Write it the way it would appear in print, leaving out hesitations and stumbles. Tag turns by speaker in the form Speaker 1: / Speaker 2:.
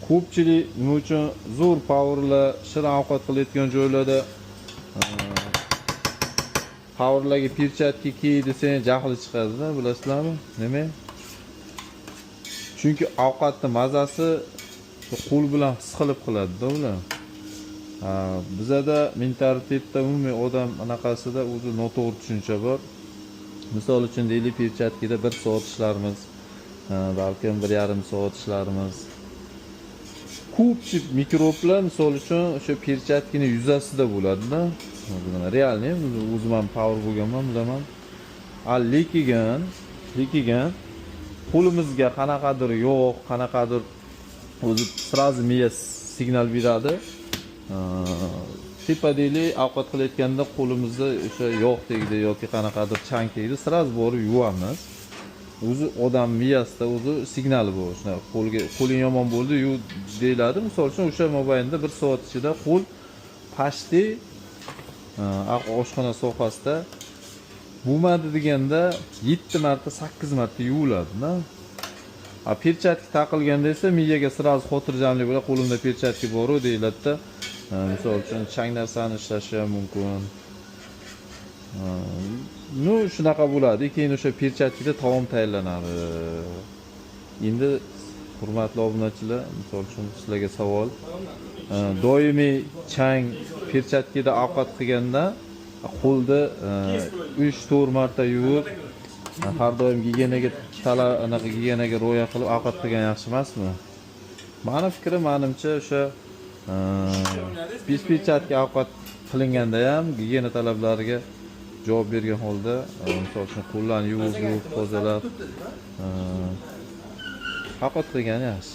Speaker 1: Ko'pchilik nima uchun zo'r повар lar shirin ovqat qilayotgan joylarda повар larga перчатка kiy desang, jahli chiqadida, bilasizlarmi nima? Chunki ovqatni mazasi shu qo'l bilan his qilib qiladida ular. Ha, bizada mentalitetda, umumiy odam anaqasida o'zi noto'g'ri tushuncha bor. Misol uchun, deylik, перчатка da bir soat ishlarmiz, ha, balkim 1,5 soat ishlarmiz. Ko'pchilik mikroblar, misol uchun, o'sha перчатка ni yuzasida bo'ladida. Mana, реальный, o'zim ham повар bo'lganman, bilaman. A lekin qo'limizga qanaqadir yog', qanaqadir, o'zi сразу miya signal beradi. Tepa, deylik, ovqat qilayotganda qo'limizda o'sha yog' tegdi yoki qanaqadir chang tegdi, сразу borib yuvamiz. O'zi odam miyasida o'zi signali bor, shunaqa qo'lga "Qo'ling yomon bo'ldi, yuv" deyiladi. Misol uchun, o'sha mobaynida bir soat ichida qo'l почти oshxona sohasida bo'lmadi deganda yetti marta, sakkiz marta yuviladida. A перчатка taqilganda esa miyaga сразу xotirjamlik bo'ladi, "Qo'limda перчатка boru" deyiladida. Misol uchun, chang narsani ishlashi ham mumkin. Ну, shunaqa bo'ladi. Keyin o'sha перчатка da taom tayyorlanadi. Endi, hurmatli obunachilar, misol uchun, sizlarga savol: doimiy chang перчатка da ovqat qilganda qo'lni 3-4 marta yuvib, har doim gigiyenaga talab, anaqa, gigiyenaga rioya qilib ovqat qilgan yaxshi emasmi? Mani fikrim, manimcha, o'sha без перчатка ovqat qilinganda ham gigiyena talablariga javob bergan holda, misol uchun, qo'llarni yuvib yuvib tozalab ovqat qilgan yaxshi.